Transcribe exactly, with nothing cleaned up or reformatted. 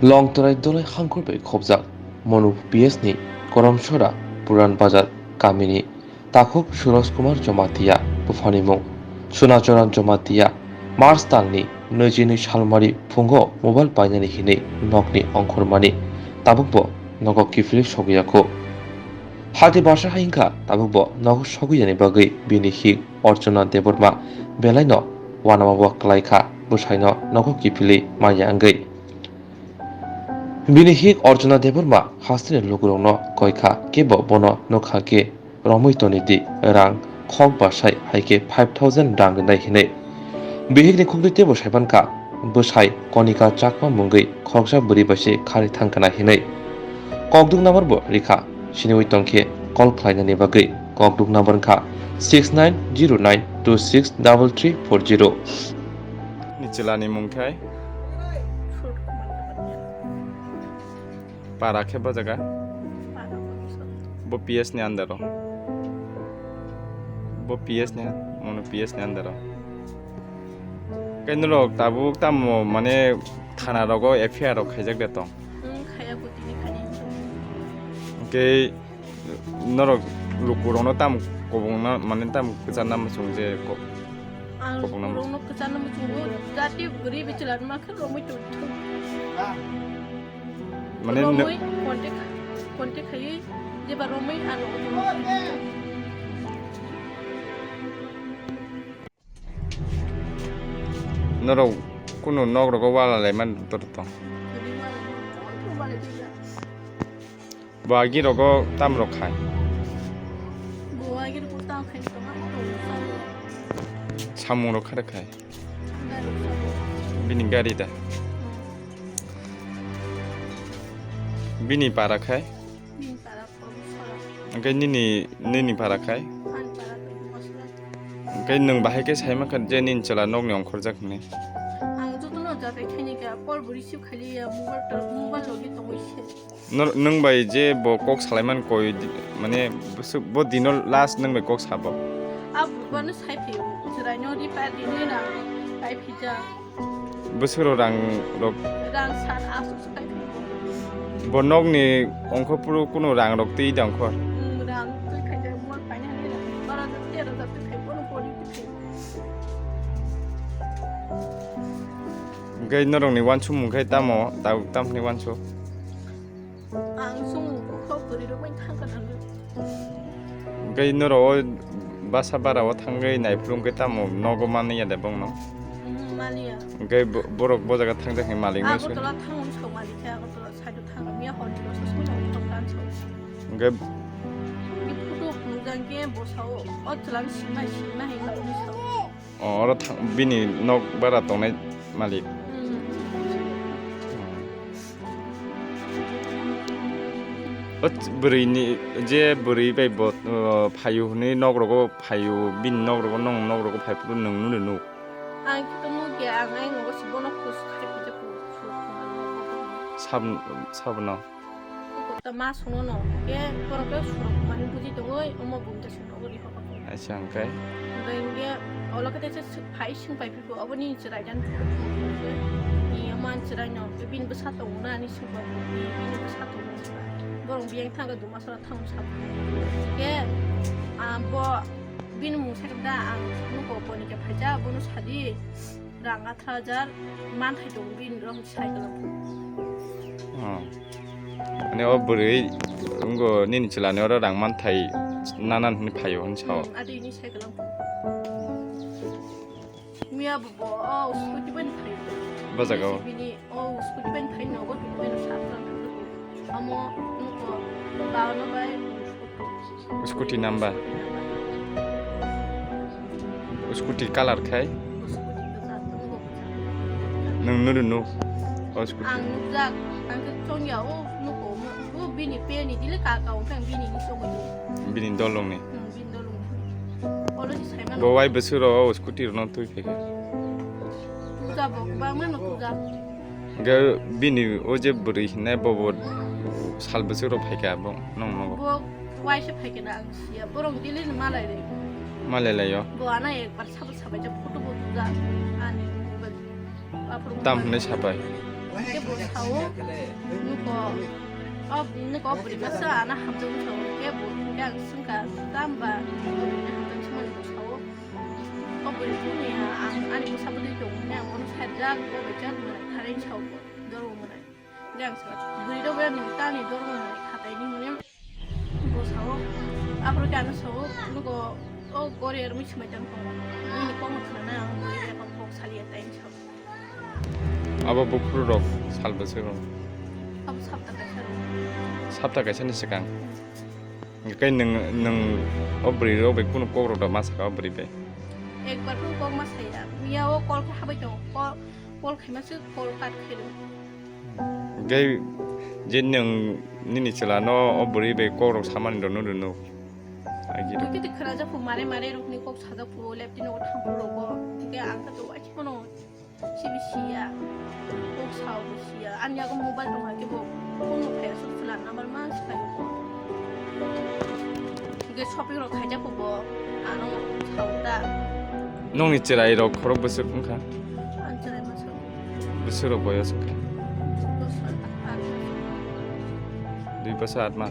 Longtrai Dolai Hangkhor bai khobjak Monu P S ni Koromsora Puran Bazar kamini takhuk Suraj Kumar Jamatia buphanimung Sunachoran Jamatia March talni nwijinwi salmari phungo mobile painani hinwi nokni ongkhormani tabukbo nogo kiphilwi sogwiyakho. Hati barsa hai wngkha tabukbo nogo sogwiyani bagwi bini hik Archana Debbarma belaino uanama bo kwlaikha bwsaino nogo kiphilwi manya wngwi. Bini hik Archana Debbarma hasteni lukurokno koikha kebo bono nukha khe romwi toni di rang khok basai hai khe five thousand rang rwnai hinwi. Bihikni khukdui teibo saimankha bwsai Konika Chakma mungwi khoroksa bwrwi bai se kharwi thangkha na hinwi. Kokduk number bo rikha, siniwi tongkhe call khlainani bagwi. Kokduk number wngkha six nine zero nine two six double three four zero. Ni chwlani mung khai? Para khe bo jaga? Bo P S ni under o. Bo P S ni, mono P S ni under o. Khe norok tabuk tamo mane thana rogo F I R rok khaijak de tong? Wng, khaya kutini khani. Hwnkhe norok lukurokno tamo kobongna mane tamo kwcharna muchung je ko-, Ang kobongna lukurokno kwcharna muchungo, jati bwrwi bichwla ma khe romwi tongthung. Mane no- Romwi contact, contact khaiwi jeba romwi ano. Norok kunu nok rogo wala lai man tor tong. Bo agi rogo tam rok khai. Bo agi rogo tam khai tong. Samung rok khare khai. Bini gari da. Bini para khai. Bini para. Hwnkhe nini, nini para khai? Ani para khe Bosra. Hwnkhe nwng bahai khe sai mankha je nini chwla nokni ongkhorjak hwnwi? Ang jotono jatai khaini kha, call bo receive khailiya, mobile ta, mobile logi tongwi se. Nor-, nwng bai je bo kok salaiman koi di, mane bwswk bo dino last nwng bai kok sabo? A burbano sai phio, chwraino ri pa dino na pai phija. Bwswk rok rang rok. Rang sat aswk swk kai phai. Bo nokni ongkhor phuru kunu rang rok twi da ongkhor. Hmm, rang twi khai da, mol paina hai da. Bara da tero da twi khai, bono pori twi khai. Hwnkhe norokni wansukmung khe tamo, ta-, tamni wansuk? Ang chwng bukhuk bwrwi rok bai thang kana nw. Hwnkhe norok o basa bara o thangwi naiphuru hwnkhe tamo nogo mani ya de bongno? Mhm, mani ya. Hwnkhe bo-, borok bo jaga thangjak hwnwi malik no swi. Agartala thango sok malik khe, Agartala side o thang miya hor ni rosa soi thang thang so. Hwnkhe ni photo phunukjak khe bosao o chwla ni sinai sinai hai malik ni sao. O, oro thang, bini nok bara tongnai malik. Hmm. O ch-, bwrwi ni, je bwrwi bai bo, o, phaio hwnwi nok rogo phaio, bini nok rogo, nong nok rogo phai phuru nwng nunu nuk. Ang khe to nuk ya, ang ai nogo se bono kus khai pija ku, su, sab-, sabno. Kota ma sono no, ke borok ke surok mani buji tongoi, omo bumte sono uri hokam. Acha, hwnkhe? Hwnkhe hwnkhe, olo khe teisa phai swng pai phiko, obo nini chwrai dan phuru phuru phuru. Ni omo ani chwrai no, bini bwsa tongo na, ani swng pai phiko, bini bwsa tongo. Borok biyang thangkhe duma sora thang sa. Hwnkhe, ah, bo bini mung sakhe da, ang nuko boni khe phaija, bono sadi. Rang atharo hajar manthai tongo bini rok cycle o. Oh. Ani o bwrwi wngkha nini chwla ni oro rang manthai nanan hwnwi phaio hwnwi sao. Hmm, adi ni cycle o. Miya bo bo o scooty bai phaio. Bo jaga o. Bini o scooty bai phai nogo twi bai no sa phang. Amo nuko ba no bai. Scooty number. Scooty colour khai? Nwng nuru nu. O scooty. Ang nukjak, ang khe chongya, o nuko, o bini pe ni dile ka ka, o khe bini ni chongwi. Bini dolong ni. Hmm, bini dolong ni. Olo si saimano. Bo wai bwswk ro o scooty rwno twi phaikha. Puja bo, bangma no puja. Hwnkhe bini o je bwrwi hinai bobo sal bwswk rok phaikha bo nong nogo. Bo waisa phaikhe na ang siya. Borok daily no malai lai. Malai laio. Bo ana ekbar sabo sabai ja photo bo tuja ani mobile. Tam hwnwi sabai. Hwnkhe bo sao, nuko, o, nuko o bwrwi masa ano hamjakmani sao, hwnkhe bo, hwnkhe ang swngkha, tamo ba, hamjakmani bo sao. O bwrwi phone ya, ang ani bwsa bwtwi tongmani ang bono sajak, bo bai jak, mwnai kharwi sao bo, dormo mwnai. Hwnkhe ang swngkha, bwrwi rok bai nini tani dormo mwnai khatai ni hwnwi. Bo sao, aphuru khe ano sao, nugo o gori rwmwi swmai tang tongo. Nini kokno khwnana ang bwrwi bai kok saliya tai sao. Abo buphuru rok sal bwswk rok? Abo sapta kaisa rok. Sapta kaisa ni swkang. Hwnkhe nwng, nwng o bwrwi rok bai kunu kok rok da ma saka o bwrwi bai? Ekbar kunu kok ma saya. Miya o call khe habai tongo. Call, call khaima se call cut khe rw. Hwnkhe je nwng nini chwla no o bwrwi bai kok rok samani rok no rwno. Agi rok. Twi twi khwna jak phu mare mare rok ni kok sajak phu lepti nogo thang phu rogo. Hwnkhe ang khe to waisa phano sibi siya. Kok sao bo siya. Ani yago mobile tong hai khe bo phone no phai aswk chwla number ma swkang. Hwnkhe shopping rok khaijak phu bo ano sao ta. Nokni chwrai rok khorok bwswk wngkha? Ang chwrai masa. Bwswk rok boyos wngkha? Bosor atma. Dui bosor atma.